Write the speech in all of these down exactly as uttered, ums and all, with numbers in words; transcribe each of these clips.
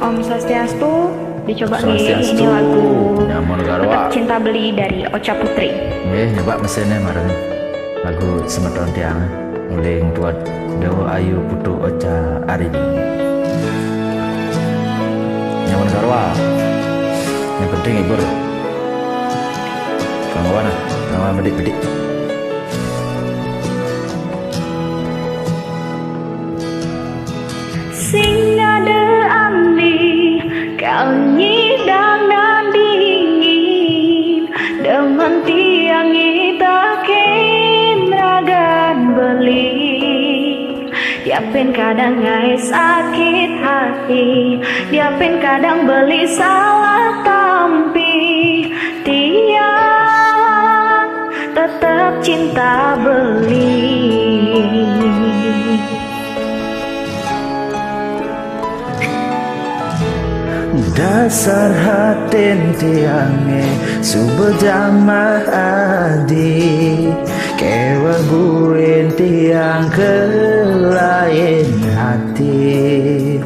Om Swastiastu, dicoba nggih ini lagu Tetep Cinta Beli dari Ocha Putri. Nggih, nyoba mesinnya bareng lagu semeton tiang uling tuat Dewa Ayu Putu Ocha Arini. Nyaman garwa. Yang penting hibur. Kawan, kawan bedik-bedik. Sing ada andi kau nyidang dan dingin, demen tiang itakin ragan beli. Diapin kadang ngai sakit hati, diapin kadang beli salah tampi. Tiang tetap cinta beli. Dasar hatin tiange suba jamah adi, kewa buin tiang ke lain hati.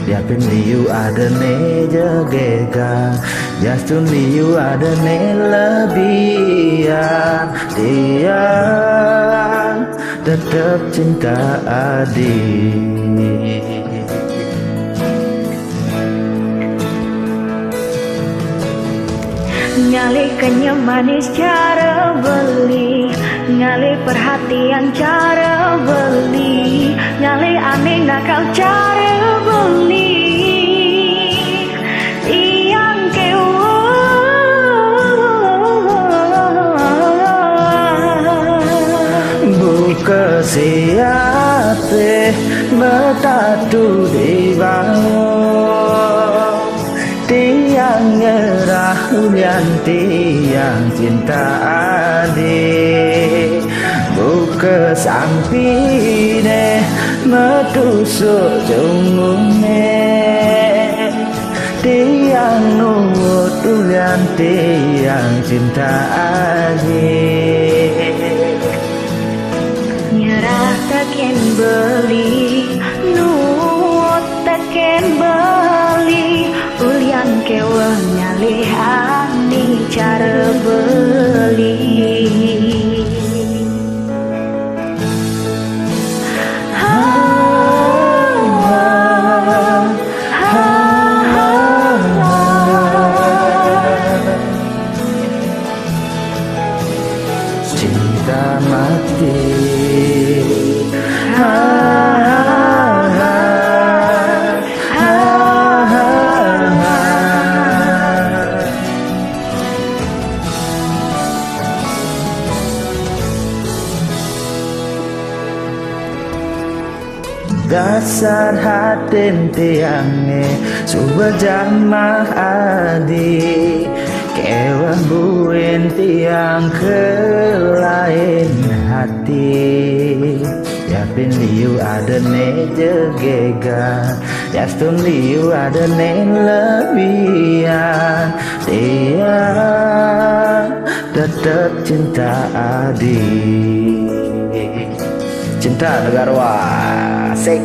Diapin liu ada ne jegega, jastun liu ada ne lebihan. Tiang tetap cinta adi. Ngalih kenyem manis cara beli, ngalih perhatian cara beli, ngalih aneh nakal cara beli. Tiang kewa buka siape betatu di bawah. Tiang nyerah ulian tiang cinta adi. Buka sampine metusuk cungune. Tiang nuut ulian tiang cinta adi. Nyerah teken beli, nuut teken beli, ulian kewa nyalih ani cara beli. Ha, ha, ha, ha. Cinta mati. Ha, ha, ha, ha, ha, ha. Dasar hatin tiange suba jamah adi, kewa buin tiang ke lain hati. Yapin liu ada ne jegega, jastun liu ada ne lebihan. Tiang tetap cinta adi. Cinta Negarwa. Asik.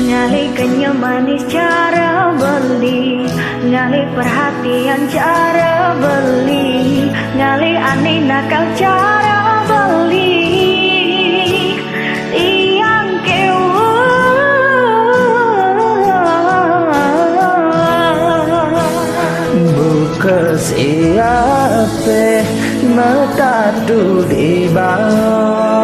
Ngalih kenyem manis cara beli, ngalih perhatian cara beli, ngalih aneh nakal cara beli. Tiang kewa buka siape metatu di bawah.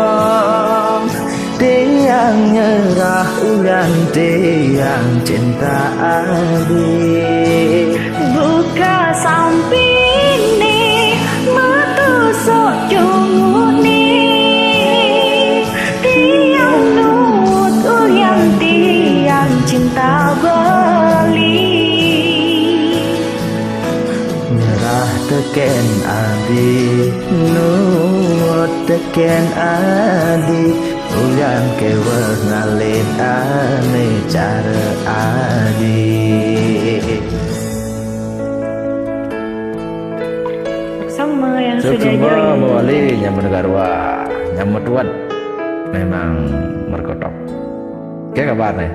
Tiang nyerah ulian tiang cinta adi. Buka sampine metusuk cungune. Tiang nuut ulian tiang cinta beli. Nyerah teken adi, nuut teken adi, ulian kewa ngalih ane cara adi. Sama yang sudah jauh. Mawali nyama Negarwa, nyama tuat memang merkotok. Ke kabar ne?